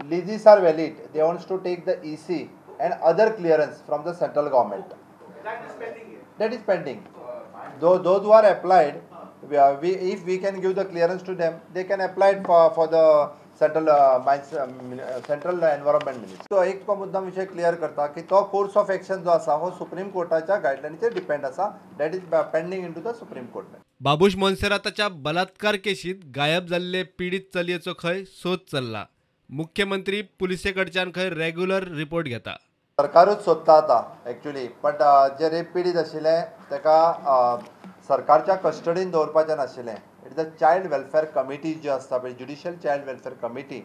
Leases are valid. They wants to take the EC and other clearance from the central government. That is pending. Those who are applied, if we can give the clearance to them, they can apply it for the central mines, central environment minister. So एक तुका मुद्दाम विशय clear करता की तो course of action जो आसा हो सुप्रीम कोर्टाच्या गायडलायनीचेर डिपेंड आसा. That is pending in to the Supreme Court. Babush मोन्सेराताच्या बलात्कार केशीत गायब जाल्ले पीडित चलयेचो खंय सोद चल्ला. मुख्यमंत्री पुलिसे कडच्यान खंय रेग्युलर रिपोर्ट घेता. सरकारूच सोदता आतां एक्चुली, बट जे रेप पिडीत आशिल्ले ताका सरकारच्या कस्टडीन दवरपाचें नाशिल्लें. It is a child welfare committee जी आसता पळय, ज्युडिशियल चायल्ड वेलफेअर कमिटी,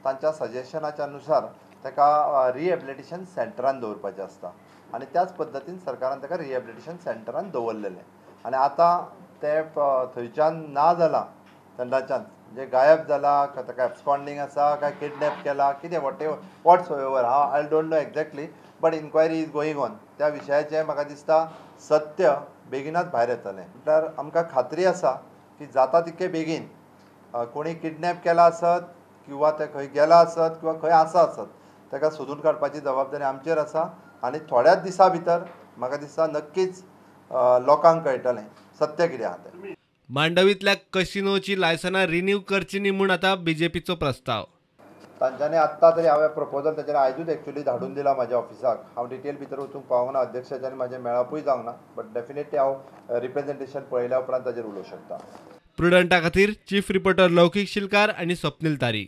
तांच्या सजेशनाच्या नुसार ताका रिहेबिलिटेशन सेंटरान दवरपाचें आसता आनी त्याच पद्दतीन सरकारान ताका रिहेबिलिटेशन सेंटरान दवरलेलें आनी आतां तें थंयच्यान ना जालां, तेन्नाच्यान म्हणजे गायब जाला, ताका एब्सकॉन्डिंग आसा काय किडनॅप केला कितें what whatsoever, हांव I don't know exactly, but inquiry is going on. त्या विशयाचें म्हाका दिसता सत्य बेगिनाच भायर येतलें. म्हटल्यार आमकां खात्री आसा की जाता तितके बेगीन कोणी किडनॅप केला आसत किंवा ते खंय गेला आसत किंवा खंय आसा आसत ताका सोदून काडपाची जबाबदारी आमचेर आसा आनी थोड्याच दिसां भितर म्हाका दिसता नक्कीच लोकांक कळटलें सत्य कितें आहा तें. मांडवींतल्या कसिनोची लायसनां रिन्यू करची न्ही म्हूण आतां बीजेपीचो प्रस्ताव. तांच्यांनी आत्तां तरी हांवें प्रपोजल तांच्यांनी आयजूच एक्चुली धाडून दिला म्हाज्या ऑफिसाक. हांव डिटेल भितर वचूंक पावूंक ना, अध्यक्षाच्यान म्हाजें मेळपूय जावंक ना, बट डेफिनेटली हांव रिप्रेजेंटेशन पळयल्या उपरांत ताजेर उलोवंक शकता. प्रुडंटा खातीर चीफ रिपोर्टर लौकीक शिलकार आनी स्वप्नील तारी.